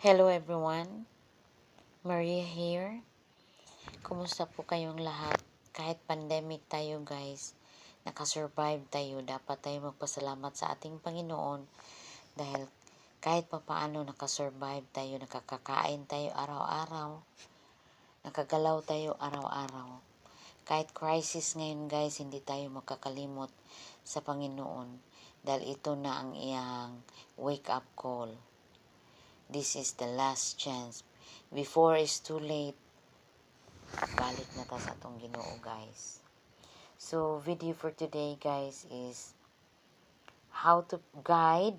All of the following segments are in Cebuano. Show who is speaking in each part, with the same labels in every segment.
Speaker 1: Hello everyone, Maria here. Kumusta po kayong lahat? Kahit pandemic tayo, guys, nakasurvive tayo. Dapat tayo magpasalamat sa ating Panginoon dahil kahit papaano nakasurvive tayo, nakakakain tayo araw-araw, nakagalaw tayo araw-araw. Kahit crisis ngayon, guys, hindi tayo makakalimot sa Panginoon dahil ito na ang iyang wake up call. This is the last chance. Before it's too late, balik na ta sa atong Ginoo, guys. So, video for today, guys, is how to guide,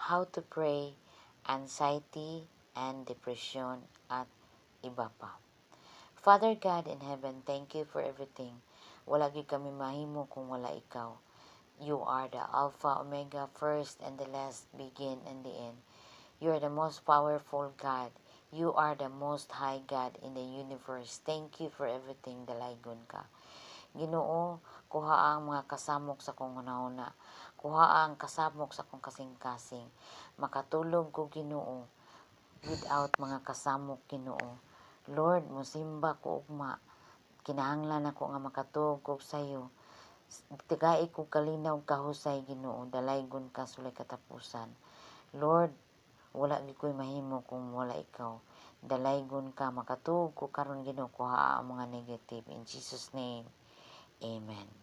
Speaker 1: how to pray, anxiety and depression at iba pa. Father God in heaven, thank you for everything. Wala gyud kami mahimo kung wala ikaw. You are the Alpha, Omega, first and the last, begin and the end. You are the most powerful God. You are the most high God in the universe. Thank you for everything, dalaygon ka. Ginoo, kuha ang mga kasamok sa akong hunahuna. Kuha ang kasamok sa akong kasing-kasing. Makatulog ko, Ginoo, without mga kasamok, Ginoo. Lord, musimba ko ugma. Kinahanglan ako nga makatuog ko sayo. Tagai ko kalinaw kahusay, Ginoo. Dalaygon ka sulay katapusan. Lord, wala gyud ko'y mahimo kung wala ikaw. Dalaygon ka, makatuog ko karon, Ginoo, kuha ang mga negative. In Jesus' name, Amen.